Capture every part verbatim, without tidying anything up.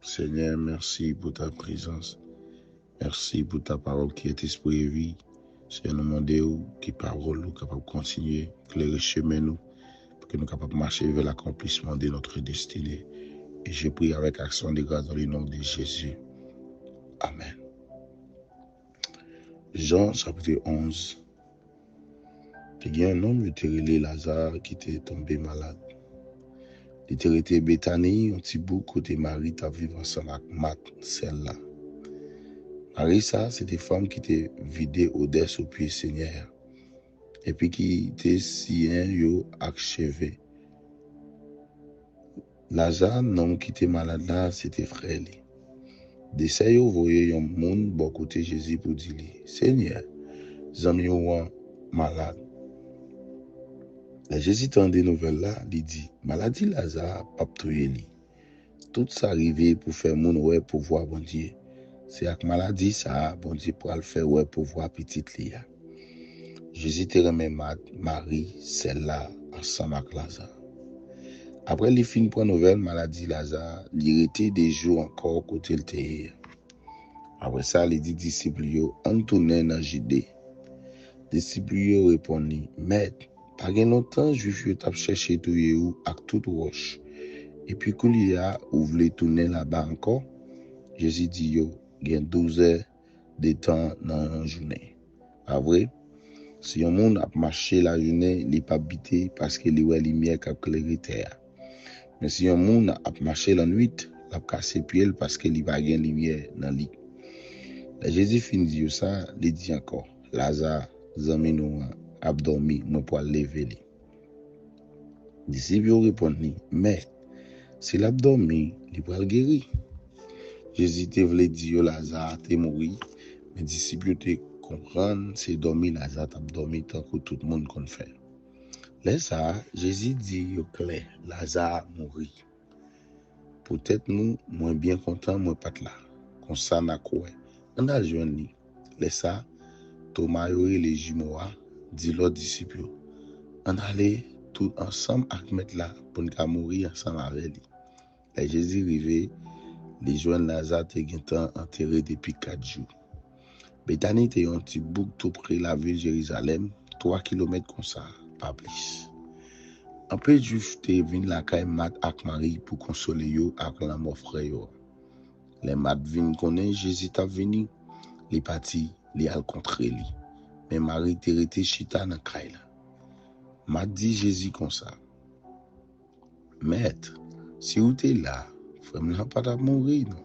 Seigneur, merci pour ta présence. Merci pour ta parole qui est esprit et vie. Seigneur, nou mande w ki pawòl ou kapab kontinye klere chemen nou, pou ke nou kapab mache vers l'accomplissement de notre destinée. Et je prie avec action de grâce dans le nom de Jésus. Amen. Jean chapitre onze. Te gen yon nonm yo te rele Laza ki te tonbe malad. Li te rete Betani, yon ti bouk kote Mari t ap viv ansanm ak Mat, sè l la. Mari sa a se te fanm ki te vide odè sou pye Senyè a, epi ki te siyen yo ak cheve. Laza, nonm ki te malad la, se te frè li. De sè yo voye yon moun bò kote Jezi pou di li, Senyè, zanmi w an malad. Lè Jezi tande nouvèl la, li di, maladi Laza a p ap touye li. Tout sa rive pou fè moun wè pouvwa Bondye. Se ak maladi sa a Bondye pral fè wè pouvwa Pitit li a. Jezi te renmen Mat, Mari, sè l la, ansanm ak Laza. Apre li fin pran nouvèl maladi Laza, li rete de jou ankò kote l te ye a. Apre sa, li di disip li yo, ann tounen nan Jide. Disip li yo reponn li, Mèt, pa gen lontan Jwif yo t ap chèche touye w ak tout wòch. Epi koulye a, ou vle tounen laba ankò? Jezi di yo, gen douzè de tan nan yon jounen. Pa vre? Si yon moun ap mache lajounen, li p ap bite paske li wè limyè k ap klere tè a. Men si yon moun ap mache lannwit, l ap kase pye l paske li pa gen limyè nan li. Lè Jezi fin di yo sa, li di ankò, Laza, zanmi nou an, ap dòmi, mwen pral leve li. Disip yo reponn li, Mèt, si l ap dòmi, li pral geri. Jezi te vle di yo Laza te mouri, men disip yo te konprann se dòmi Laza t ap dòmi tankou tout moun konn fè. Lè sa a, Jezi di yo klè, Laza mouri. Poutèt nou, mwen byen kontan mwen pa t la. Konsa n a kwè. Ann al jwenn li. Lè sa a, Toma yo rele jimo a, di lòt disip yo, Ann ale tout ansanm ak Mèt la pou n ka mouri ansanm avè li. Lè Jezi rive, li jwenn Laza te gentan antere depi kat jou. Betani te yon ti bouk tou pre lavil Jerizalèm, twa kilomèt konsa, pa plis. Anpil Jwif te vin lakay Mat ak Mari pou konsole yo ak lanmò frè yo. Lè Mat vin konnen Jezi t ap vini, li pati, li al kontre li. Men Mari te rete chita nan kay la. Mat di Jezi konsa, Mèt, si w te la, frè m lan pa t ap mouri, non.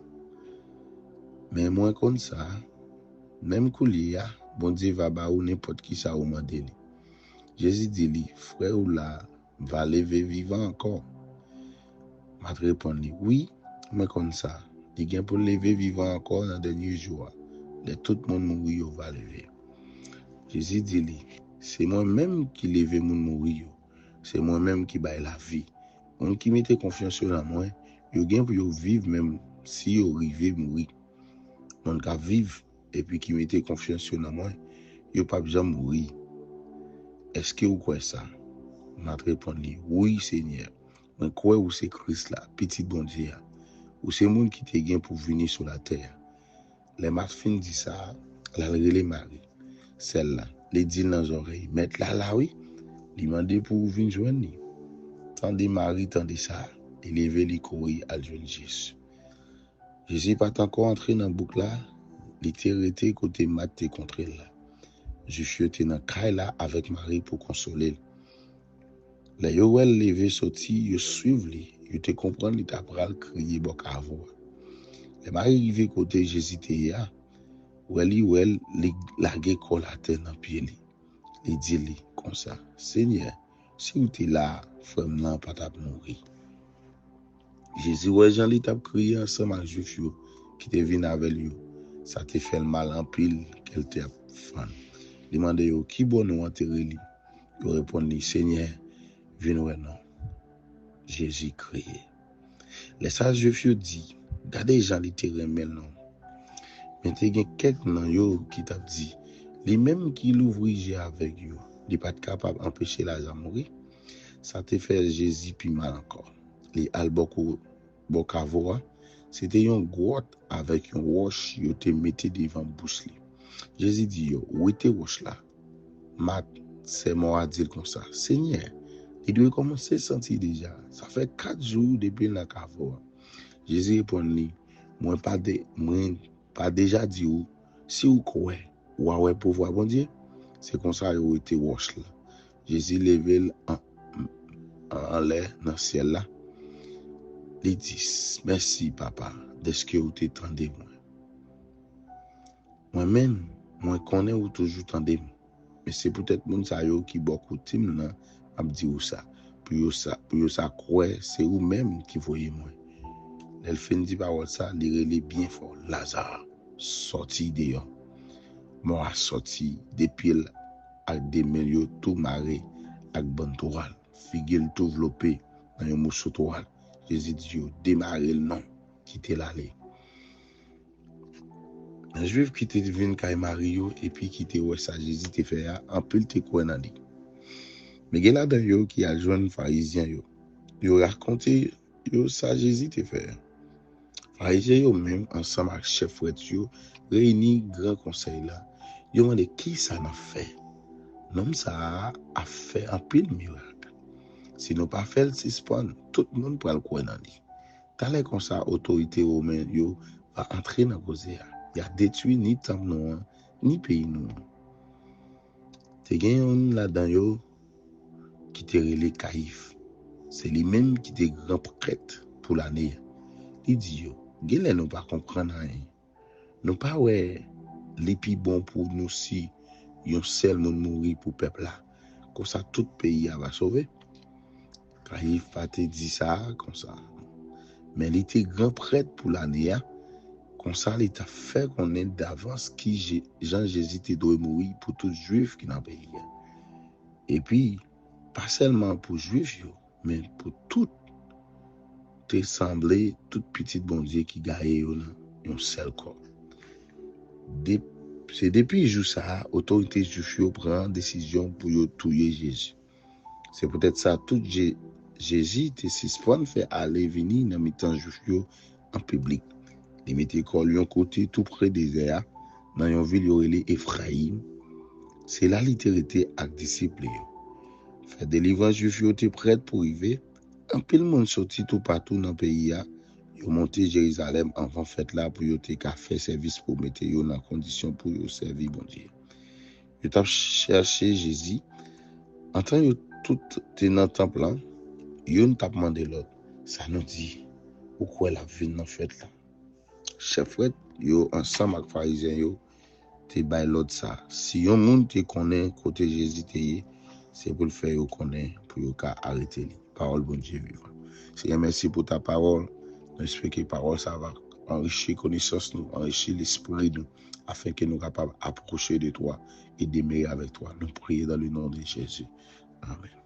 Men mwen konn sa, menm koulye a, Bondye va ba ou nenpòt ki sa ou mande li. Jezi di li, Frè ou la va leve vivan ankò. Mat reponn li, Wi, mwen konn sa. Li gen pou l leve vivan ankò nan dènye jou a, lè tout moun mouri yo va leve. Jezi di li, Se mwen menm ki leve moun mouri yo. Se mwen menm ki bay lavi. Moun ki mete konfyans yo nan mwen, yo gen pou yo viv menm si yo rive mouri. Moun k ap viv epi ki mete konfyans yo nan mwen, yo p ap janm mouri. Èske w kwè sa? Mat reponn li, Wi, Senyè. Mwen kwè ou se Kris la, Pitit Bondye a. Ou se moun ki te gen pou vini sou latè a. Lè Mat fin di sa, l al rele Mari, sè l la. Li di l nan zòrèy, Mèt la la wi. Li mande pou ou vin jwenn li. Tande Mari tande sa, li leve li kouri al jwenn Jezi. Jezi pa t ankò antre nan bouk la, li te rete kote Mat te kontre l la. Jwif yo te nan kay la avèk Mari pou konsole l. Lè yo wè l leve soti, yo swiv li, yo te konprann li ta pral kriye bò kavo a. Lè Mari rive kote Jezi te ye a, wè li wè l, li lage kò l atè nan pye li. Li di li konsa, Senyè, si w te la a, frè m nan pa t ap mouri. Jezi wè jan li t ap kriye ansanm ak Jwif yo ki te vin avè l yo. Sa te fè l mal anpil, kè l te ap fann. Li mande yo, Ki bò nou antere li? Yo reponn li, Senyè, vin wè non. Jezi kriye. Lè sa a, Jwif yo di, Gade jan li te renmen l non. Men te gen kèk nan yo ki t ap di, Li menm ki louvri je avèg yo, li pa t kapab anpeche Laza mouri? Sa te fè Jezi pi mal ankò. Li al bò ko-, bò kavo a, Se te yon gwòt avèk yon wòch yo te mete devan bouch li. Jezi di yo, "Wete wòch la." Mat, sè mò a, di l konsa, "Senyè, li dwe kòmanse santi deja. Sa fè kat jou depi l nan kavo a." Jezi reponn li, "Mwen pa de, mwen pa deja di w, si w kwè, w a wè pouvwa Bondye?" Se konsa yo wete wòch la. Jezi leve l an, an, anlè nan syèl la. Li di, "Mèsi, Papa, dèske w te tande mwen. Mwen menm, mwen konnen ou toujou tande m. Men se poutèt moun sa yo ki bò kote m nan, m ap di w sa, pou yo sa, pou yo sa kwè se ou menm ki voye mwen." Lè l fin di pawòl sa, li rele byen fò, "Laza, sòti deyò." Mò a sòti, de pye l ak de men l yo tou mare ak bann twal, figi l tou vlope nan yon moso twal. Jezi di yo, "Demare l non, kite l ale." Nan Jwif ki te vin kay Mari yo epi ki te wè sa Jezi te fè a, anpil te kwè nan li. Men gen ladan yo ki al jwenn Farizyen yo. Yo rakonte yo sa Jezi te fè a. Farizyen yo menm, ansanm ak chèf prèt yo, reyini gran konsèy la. Yo mande, "Kisa n ap fè? Nonm sa a ap fè anpil mirak. Si nou pa fè l sispann, tout moun pral kwè nan li." Talè konsa, otorite women yo va antre nan koze a. Y a detwi ni tanp nou an, ni peyi nou an. Te gen youn ladan yo ki te rele Kayif. Se li menm ki te gran prèt pou lane a. Li di yo, "Genlè nou pa konprann anyen. Nou pa wè li pi bon pou nou si yon sèl moun mouri pou pèp la? Konsa tout peyi a va sove." Kayif pa te di sa konsa, men li te gran prèt pou lane a. Konsa li t ap fè konnen davans ki Je- jan Jezi te dwe mouri pou tout Jwif ki nan peyi a. Epi, pa sèlman pou Jwif yo, men pou tout, te sanble tout pitit Bondye ki gaye yo nan yon sèl kò. De- se depi jou sa a, otorite Jwif yo pran desizyon pou yo touye Jezi. Se poutèt sa, tout Je- Jezi te sispann fè ale vini nan mitan Jwif yo an piblik. Li mete kò l yon kote tou pre dezè a, nan yon vil yo rele Efrayim. Se la li te rete ak disip li yo. Fè delivrans Jwif yo te prèt pou rive. Anpil moun soti toupatou nan peyi a, yo monte Jerizalèm anvan fèt la pou yo te ka fè sèvis pou mete yo nan kondisyon pou yo sèvi Bondye. Yo t ap chèche Jezi. Antan yo tout te nan tanp lan, youn t ap mande lòt, "Sa nou di, ou kwè l ap vin nan fèt la?" Chèf prèt yo ansanm ak Farizyen yo te bay lòd sa, "Si yon moun te konnen kote Jezi te ye, se pou l fè yo konnen pou yo ka arete li." Pawòl Bondye vivan. Senyè, mèsi pou ta pawòl. Nou espere ke pawòl sa va anrichi konesans nou, anrichi lespri nou, afin ke nou kapab apwoche de twa e demere avèk twa. Nou priye dans le nom de Jésus. Amen.